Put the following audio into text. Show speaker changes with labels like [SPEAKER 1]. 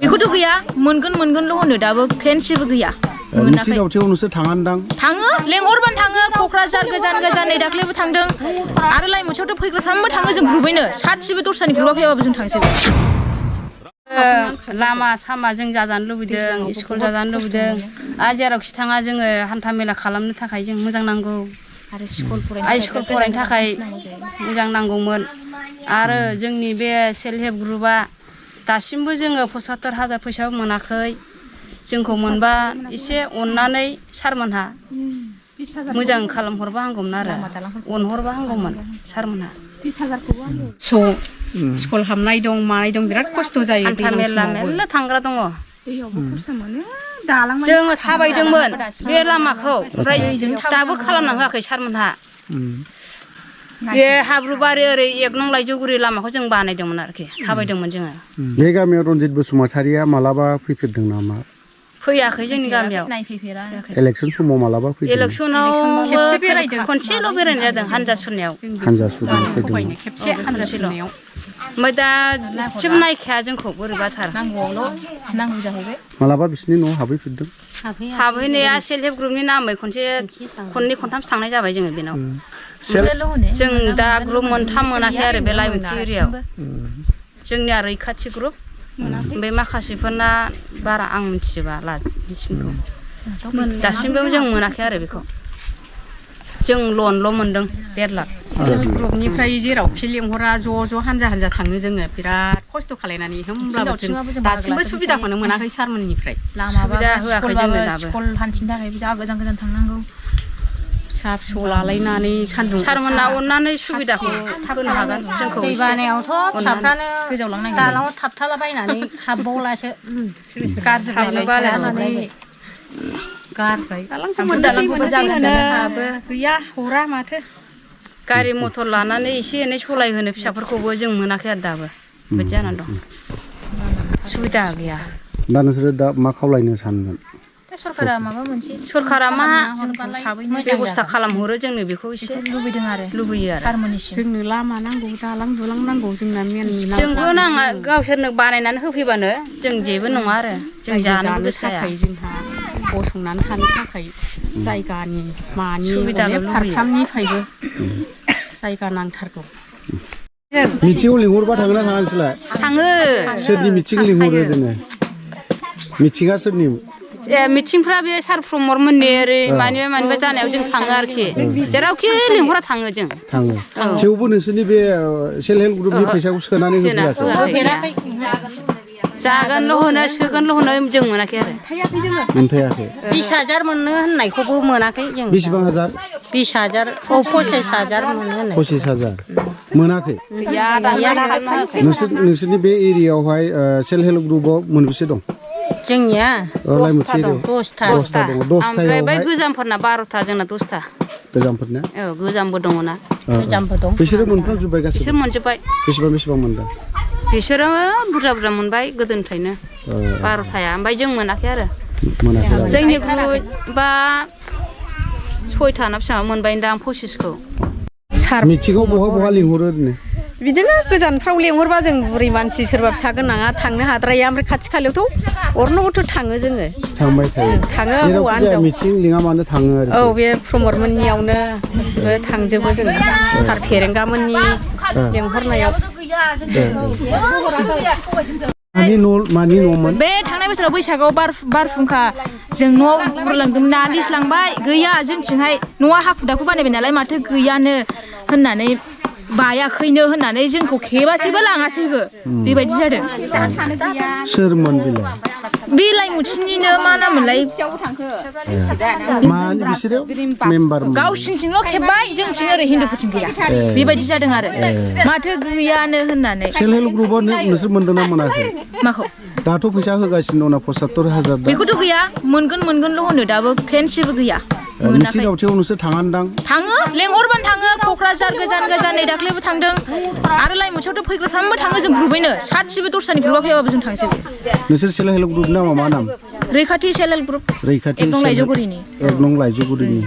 [SPEAKER 1] बेखौथ' गैया मोनगोनल' होनो दाबो खेनसेबो गैया
[SPEAKER 2] मोनाखै दावथियाव नोंसोर थाङानदां
[SPEAKER 1] थाङो लेंहरबानो थाङो क'क्राझार गोजान नै दाख्लैबो थांदों आरो लाइमुथियावथ' फैग्राफ्राबो थाङो जों ग्रुपैनो सासेबो दस्रानि ग्रुपआ फैयाबाबो जों थांसै
[SPEAKER 3] लामा सामा जों जाजानो लुबैदों स्कुल जाजानो लुबैदों आरो जेरावखि थाङा जोङो हान्था मेला खालामनो थाखाय जों मोजां नांगौ
[SPEAKER 1] आरो स्कुल
[SPEAKER 3] फरायनो थाखाय मोजां नांगौमोन आरो जोंनि बे सेल्फ हेल्प ग्रुपआ दासिमबो जोङो 75,000 फैसाबो मोनाखै जोंखौ मोनबा एसे अननानै सारमोनहा मोजां खालामहरबा हामगौमोन आरो अनहरबा हामगौमोन सारमोनहा
[SPEAKER 4] 20,000 स्कुल हाबनाय दं मानाय दं बिराद खस्थ' जायो
[SPEAKER 3] हान्था मेरला थांग्रा दङ
[SPEAKER 4] दैयावबो खस्थ' मोनो दालां
[SPEAKER 3] जोङो थाबायदोंमोन बे लामाखौ ओमफ्राय दाबो खालामना होआखै सारमोनहा बे हाब्रुबारि ओरै 1 नं लाइजौगुरि लामाखौ जों बानायदोंमोन आरोखि थाबायदोंमोन जोङो
[SPEAKER 2] बे गामियाव रनजित बसुमतारिया मालाबा फैफेरदों नामा
[SPEAKER 3] फैयाखै जोंनि गामियाव
[SPEAKER 2] इलेक्सन समाव मालाबा फैदों
[SPEAKER 3] इलेक्सनाव
[SPEAKER 4] खेबसे बेरायदों
[SPEAKER 3] खनसेल' बेरायनाय जादों हानजा सुरनायाव
[SPEAKER 4] फैदों खेबसे हानजा सुरनायाव
[SPEAKER 3] ओमफ्राय दा एसेबो नायखाया जोंखौ बोरैबाथार
[SPEAKER 1] नांगौ जाहैबाय
[SPEAKER 2] मालाबा बिसिनि न'आव हाबहैफेरदों
[SPEAKER 3] हाबहैनाया सेल्फ हेल्प ग्रुपनि नामै खननै खनथामसो थांनाय जाबाय जोङो बेनाव जों दा ग्रुप 3 मोनाखै आरो बे लाइमुथि एरियायाव जोंनिया रैखाथि ग्रुप बे माखासेफोरना बारा आं मिथिजोबा दासिमबो जों मोनाखै आरो बेखौ जों ल'नल' मोनदों 1.5 लाख
[SPEAKER 4] ग्रुपनिफ्राय जेरावखि लेंहरा ज' हानजा थाङो जोङो बिराद खस्थ' खालायनानै होमब्लाबो जों दासिमबो सुबिदाखौनो मोनाखै सारमोननिफ्राय
[SPEAKER 1] लामाबा
[SPEAKER 3] होआखै जोंनो दाबो
[SPEAKER 1] स्कुल हान्थिनो थाखाय जा गोजान थांनांगौ
[SPEAKER 4] फिसा फिसौ लालायनानै सान्दुं
[SPEAKER 3] सारमोनहा अननानै सुबिदाखौ होनो हागोन जोंखौ
[SPEAKER 5] दै बानायावथ' फिसाफ्रानो दालाङाव थाबथालाबायनानै हाबबावलासो
[SPEAKER 4] गारबाय मोननोसै होनो गैया हरा माथो
[SPEAKER 3] गारि मथर लानानै एसे एनै सलायहोनो फिसाफोरखौबो जों मोनाखै आरो दाबो बिदि जानानै दं सुबिदा गैया
[SPEAKER 2] दा नोंसोरो दा मा खावलायनो सानगोन
[SPEAKER 1] सरकारा माबा मोनसे
[SPEAKER 3] सरकारा मा बेबस्था खालामहरो जोंनो बेखौ एसे लुबैयो आरो
[SPEAKER 1] सारमोननिसिम
[SPEAKER 4] जोंनो लामा नांगौ दालां दुलां नांगौ जोंना मेन
[SPEAKER 3] जोंबो नाङा गावसोरनो बानायनानै होफैबानो जों जेबो नङा आरो जों जानोबो गोसो जाया
[SPEAKER 4] जोंहा गसंनानै थानो थाखाय जायगानि मानि
[SPEAKER 3] सुबिदा
[SPEAKER 4] फारफ्रामनिफ्रायबो जायगा नांथारगौ
[SPEAKER 2] मिथिङाव लिंहरबा थाङोना थाङा नोंसोरलाय
[SPEAKER 3] थाङो
[SPEAKER 2] सोरनि मिथिं लिंहरो ओरैनो मिथिङा सोरनि
[SPEAKER 3] मिथिंफ्रा बे सार प्रमदमोननि ओरै मानिबा जानायाव जों थाङो आरोखि जेरावखि लिंहरा थाङो जों
[SPEAKER 2] थाङो थेवबो नोंसोरनि बे सेल्फ हेल्प ग्रुपनि फैसाखौ सोनानै होफैयासै
[SPEAKER 3] जागोनल' होनो सोगोनल' होनो जों मोनाखै आरो
[SPEAKER 2] मोनफैयाखै
[SPEAKER 5] 20,000 मोननो होननायखौबो मोनाखै जों
[SPEAKER 2] बेसेबां हाजार
[SPEAKER 5] 20,000 25,000 मोननो होनो
[SPEAKER 2] 25,000 मोनाखै नोंसोरनि बे एरियायावहाय सेल्फ हेल्प ग्रुपआव मोनबेसे दं
[SPEAKER 5] जोंनिया
[SPEAKER 2] 10 दं
[SPEAKER 3] 10 बै गोजामफोरना 12 जोंना 10
[SPEAKER 2] गोजामफोरना
[SPEAKER 3] औ गोजामबो दङना
[SPEAKER 5] गोजामबो दं
[SPEAKER 2] बिसोरो मोनफ्रामजोब्बाय गासैबो
[SPEAKER 3] बिसोर मोनजोब्बाय
[SPEAKER 2] बेसेबां मोनदों
[SPEAKER 3] बिसोरो बुरजा मोनबाय गोदोनिफ्रायनो 12थाया ओमफ्राय जों मोनाखै आरो जोंनि ग्रुपआ 6था ना बेसेबां मोनबाय दां 25खौ
[SPEAKER 2] मिथिङाव बहा लिंहरो ओरैनो
[SPEAKER 4] बिदिनो गोजानफ्राव लेंहरबा जों बुरै मानसि सोरबा फिसा गोनाङा थांनो हाद्राया ओमफ्राय खाथि खालायावथ' अरन'बोथ' थाङो जोङो
[SPEAKER 2] थांबाय थायो
[SPEAKER 4] थाङो हौवा हिनजाव
[SPEAKER 2] मिथिं लिङा मानो थाङो आरो
[SPEAKER 4] औ बे प्रमदमोननियावनो थांजोबो जों सार फेरेंगामोननि लेंहरनायाव
[SPEAKER 2] मानि न'मोन
[SPEAKER 1] बे थांनाय बोसोराव बैसागआव बारहुंखा जों न'आव गुरलांदोंमोन ना लिसलांबाय गैया जोंथिंहाय न'आ हाखु दाखु बानायबाय नालाय माथो गैयानो होननानै बायाखैनो होननानै जोंखौ खेबासैबो लाङासैबो बेबायदि जादों
[SPEAKER 2] सोरमोन बिलाय
[SPEAKER 1] बे लाइमुथिनिनो मा नाममोनलाय
[SPEAKER 2] बिसोरो मेम्बार
[SPEAKER 1] गावसिनिथिंल' खेबबाय जोंथिं ओरै हिन्दुफोरथिं गैया बेबायदि जादों आरो माथो गैयानो होननानै
[SPEAKER 2] सेल्फ हेल्प ग्रुपआव नोंसोर मोनदोंना मोनाखै
[SPEAKER 1] माखौ
[SPEAKER 2] दाथ' फैसा होगासिनो दं 75,000
[SPEAKER 1] बेखौथ' गैया मोनगोनल' होनो दाबो खेनसेबो गैया
[SPEAKER 2] मोनाखै दावथियाव नोंसोर थाङानदां
[SPEAKER 1] थाङो लेंहरबानो थाङो क'क्राझार गोजान नै दाख्लैबो थांदों आरो लाइमुथियावथ' फैग्राफ्राबो थाङो जों ग्रुपैनो सासेबो दस्रानि ग्रुपआ फैयाबाबो जों थांसै
[SPEAKER 2] नोंसोर सेल्फ हेल्प ग्रुप नामा मा नाम
[SPEAKER 1] रैखाथि सेल्फ हेल्प ग्रुप 1 नं लाइजौगुरिनि